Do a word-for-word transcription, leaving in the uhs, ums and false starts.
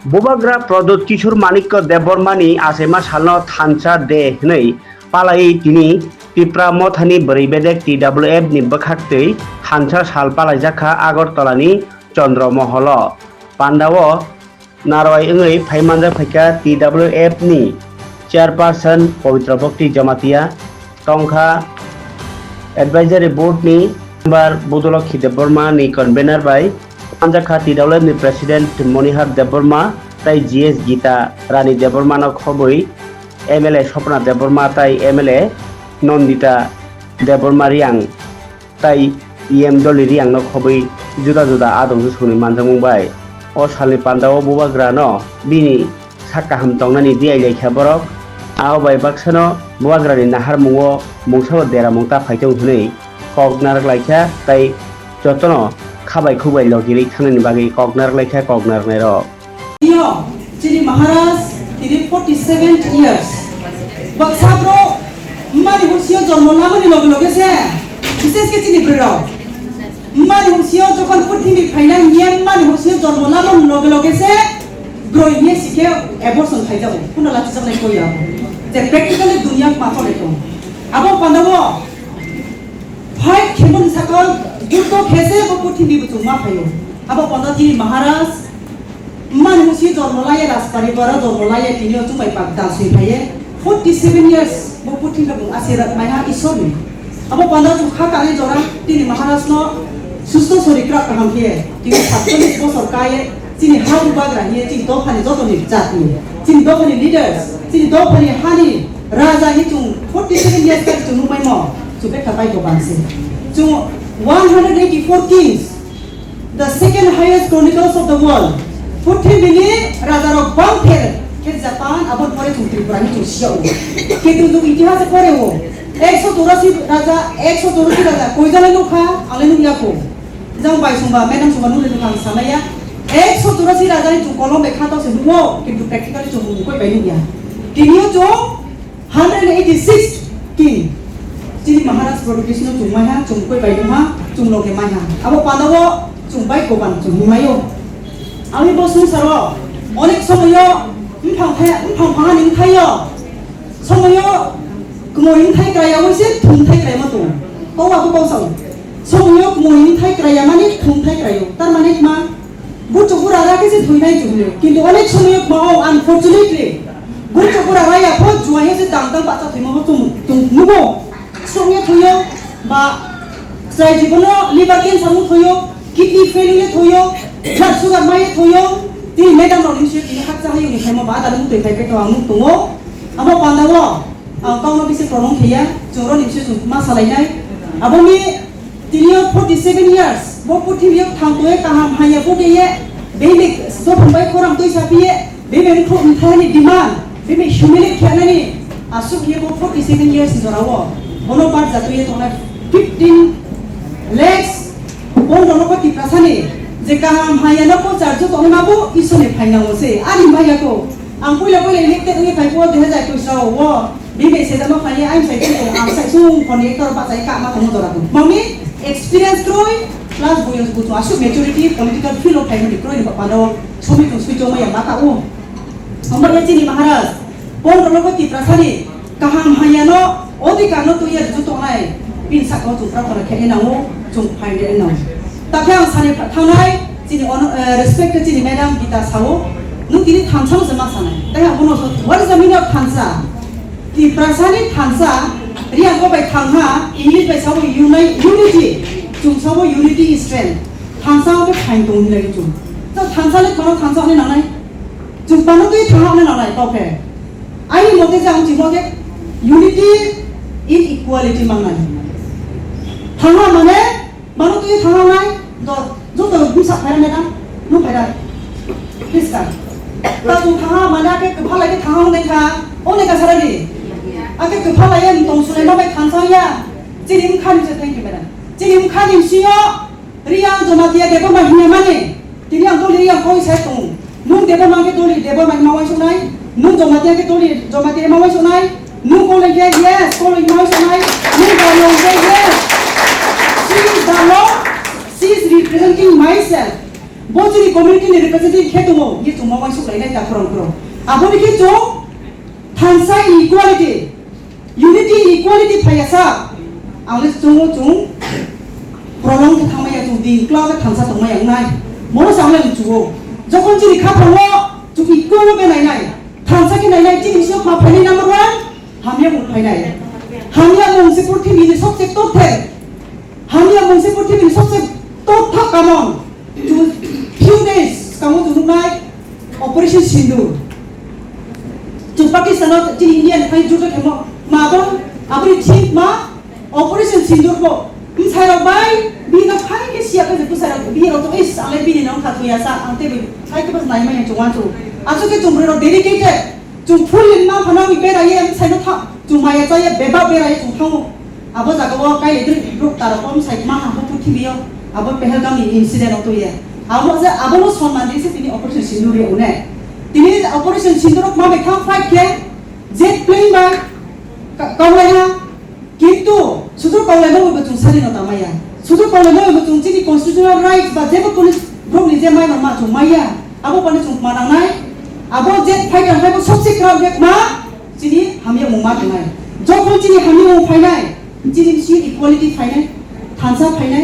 Bubagra Pradyut Kishore Manikya Debbarmani achaima salno Thansa De hwnwi palaiwi tini Tipra Mothani bwrwi bedek T W F ni bwkhaktwi thansa sal palaijakha Agartalani Chandra Moholo. Pandao narwai wngwi phaimanjak phaikha T W F ni chairperson Pabitra Bhakti Jamatia, tongkha advisory board ni member Budolokhi Debbarma ni convener bai, manjakha T W F ni president Monihar Debbarma tei G S Gita Rani Debbarma no khobwi M L A Sopna Debbarma tei M L A Nandita Debbarma Riang tei E M Dolly Riang no khobwi juda juda adong songni manjakmung bai. O salni pandao bubagra no bini sak kaham tongnani diai laikha borok. Abo bai baksano bubagrani naharmungo mungsabo deramung ta phaitong hwnwi kok narak laikha tei jotono khabai khukbai logi ri thangnani bagwi kok narak laikha kok naraknairok. Yo, chini Maharaj, tini forty seven years. Baksa bro, mani husio jormo lamani loge loge se, bises ke chini bro. Mani husio jokon purthimbi phaina niya mani husio jormo lamani loge loge se, bro niya sike abortion khaijago. Kuna lachi jaknai koya. Je practically dunia ma tole to. Abo pandao, fight khemon sakal, juddo khese bo purthimbi buchung ma phayo. Abo pandao tini Maharaj, Mani musi jormo laiya Rajpari boro jormo laiya tini o chumai pak da sui phaiye forty seven years bo puthim rok asirat maiha Ishwar ni. Abo panda chu kha kani jora tini Maharaj no susto sori krak kaham khe tini satchallis bosor kaiye chini ha bubagra hiye chini dophani joto ni jat ni chini dophani leaders chini dophani hani raja hi chung forty seven years khe chung nukmai mo chu bekha pai go banse chung one hundred eighty four kings The second highest chronicles of the world. Purthimini rajarok bang pher, khe Japan, aboni pore chwng Tripura ni chwng siya o. Kintu chwng itihas pore o. Ekso chorasi raja, ekso chorasi raja, koi jala nukha, ang le nukya ko. Jang bai sungba, madam sungba nukle nukha ang sanaya. Ekso chorasi raja ni chwng kolom bai kha tose nuko, kintu practically chwng mung koi bai nukya. Tini o chwng Hundred eighty six king. Chini Maharaj Pradyut Kishore no chung maiha, chung koi bai nungha, chung loge maiha. Abo pandao chung bai goban chung himai o. Ami bo sungsaro onek somoyo mphang thai, mphang phang ni thai o. Somoyo kmo ni thai krai abo se thum thai krai ma tung. Kau abo kau sao. Somoyo kmo ni thai krai ya mani thum thai krai o. Tar mane ma Buchuk bura ra khe se thwinai chwngno. Kintu onek somoyo kma o, unfortunately, buchuk bura ra ya pho juaio se tang tang bacha thwima bo chwng, chwng nugo. Stroke ya thwio, ba chwrai jibono liver cancer no thwio, kidney failure ya thwio, blood sugar ma ya thwio. Tini madam rok ni se tini hakcha hayung ni phaima ba adar mutwi phai phaito ang nuk tongo. Amo panda o ang kau no bisi prolong khe ya, chwng rok ni se chwng ma salai nai. Abo ni Tini o forty seven years, bo purthimbi o thang tongwi kaham hamya bo khe ye, bini jokhom bai khorang twi sa phiye, bini khorang thani demand, bini humiliate khe nani, aswk ye bo forty seven years ni jora o, bono barjak twi ye tongnai fifteen lakhs, pondro lokho Tiprasa ni, je kaham hamya no bo charjo tongnai ma bo Isor ni phainang o se, ani maya ko, ang puila puila elected wngwi phai phuo dui hazar ekwis o, Bini sejama phai ang sai khe ang sai sung phone ektor ba sai ka ma tong dora tu. Mami experience kroi plus boyos butu asuk maturity political field of time ni kroi ni ba pano sumi tu sui joma ya mata u. Hamba ya chini Maharaj pon rolo ko Tiprasa ni kaham hamya no odhikar no tu ya juto nai bin sa ko tu pra pra khe na u chung phai de na. Takhe ang sani thangnai chini ono, eh, respect chini madam Gita sao. Nung tini thansa se ma sanai. Tei ang bono so, what is the meaning of thansa? Tiprasani thansa, Riang ko bai thangha, English bai sao unite, unity. Chung sao unity is strength. Thansa ko phain tong hinai chung. To thansa le kono thansa ne nanai. Chung pano tui thangha ne nanai, okay. Ani mote je ang chimo ke unity in equality mangnai. Thangha mane Mano twi thangna nai, do, joto bwsa phaira nai ta, no phaira. Please ka. Ta tu thangha mane ake kwpha lai khe thangha hwnwi kha, o nai ka sara di. Ake kwpha lai ya tong sulai ma bai thansa ya. Chini mkha ni se thank you madam. Chini mkha ni singo Riang Jamatia Debbarma hinya mani. Tini ang tongni yang koi sai tong. Nung Debbarma khe toli Debbarma ma waisuknai. Nung Jamatia khe toli Jamatia ma waisuknai. Nung Koloi khe yes, Koloi ma waisuknai. Nung Darlong khe yes. She is Darlong. She is representing myself. Bo chini community ni representative khe tongo, ye chwng ma Suklainai ta khorang khorang. Aboni khe chwng thansa equality, unity equality phaiya sa. Ang le chwngo chwng prolong khe thangmaya chwng di kla khe thansa tongmaya wngnai. Mono sa ang le chuo. Jokhon chini kha phongo chwng equal no be nainai. Thansa khe nainai chini bisingo kha phainai number one. Hamya mung phainai. Hamya mung se purthimbi ni sobse tothe. Hamya mung se purthimbi ni sobse totha kamon. Chwng few days kango chwng nuknai Operation Sindoor. Chwng Pakistan o chini India ni phai judo khemo ma bon aboni thik ma Operation Sindoor bo bwsai rok bai bini no phai khe siya khe bwsai rok bini rok to is ale bini no kha thuya sa ang te bai phai khe bas nai ma yang chwng wanchu. Aswk khe chwng bwrwi rok dedicated. Chwng phul limma phano wi beraye, bwsaino tha-, chwng maya chaya bebak beraye chwng thango. Abo jagao kailai dwrwi borok tara kom sai ma ha bo purthimbi o. Abo Pahalgam ni incident o twiya. Abo je abono sonman ri se tini Operation Sindoor ri one. Tini Operation Sindoor o ma bai thang fight khe jet plane bai ka-, kaulai ha. Kintu sudur kaulaima bo chwng sari no tamaya. Sudur kaulaima bo chwng chini constitutional rights ba jebo police borok ni je mai ma chwng maya. Abo pani chwng ma nangnai. Abo je fight ang bo sobse kram je ma chini hamya mung ma tongnai. Jokhon chini hamya mung phainai, chini si equality phainai, thansa phainai,